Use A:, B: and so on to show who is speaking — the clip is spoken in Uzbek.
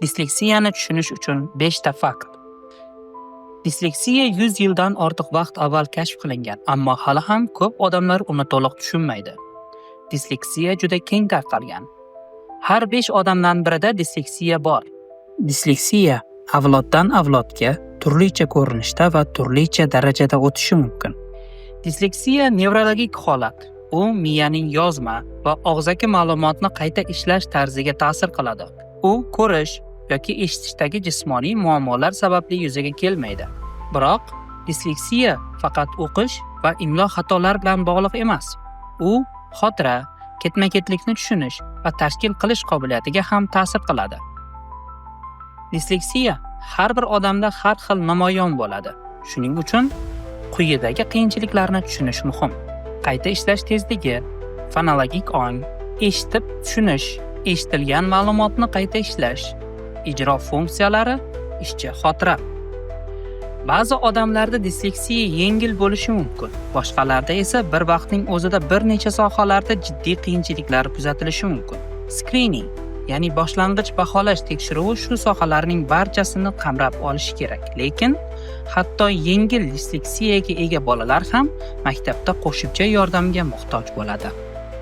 A: Disleksiyani tushunish uchun 5 ta fakt. Disleksiya 100 yildan ortiq vaqt avval kashf qilingan, ammo hali ham ko'p odamlar uni to'liq tushunmaydi. Disleksiya juda keng tarqalgan. Har 5 odamdan birida disleksiya bor. Disleksiya avloddan avlodga turlicha ko'rinishda va turlicha darajada o'tishi mumkin. Disleksiya nevrologik holat. U miyaning yozma va og'zaki ma'lumotni qayta ishlash tarziga ta'sir qiladi. U ko'rish yoki eshitishdagi jismoniy muammolar sababli yuzaga kelmaydi. Biroq disleksiya faqat o'qish va imlo xatolari bilan bog'liq emas. U xotira, ketma-ketlikni tushunish va tashkil qilish qobiliyatiga ham ta'sir qiladi. Disleksiya har bir odamda har xil namoyon bo'ladi. Shuning uchun quyidagi qiyinchiliklarni tushunish muhim. Qayta ishlash tezligi, fonologik ong, eshitib tushunish, eshitilgan ma'lumotni qayta ishlash, ijro funksiyalari, ishchi xotira. Ba'zi odamlarda disleksiya yengil bo'lishi mumkin, boshqalarda esa bir vaqtning o'zida bir necha sohalarda jiddiy qiyinchiliklar kuzatilishi mumkin. Skrining, ya'ni boshlang'ich baholash tekshiruvi shu sohalarning barchasini qamrab olishi kerak. Lekin hatto yengil disleksiyaga ega bolalar ham maktabda qo'shimcha yordamga muhtoj bo'ladi.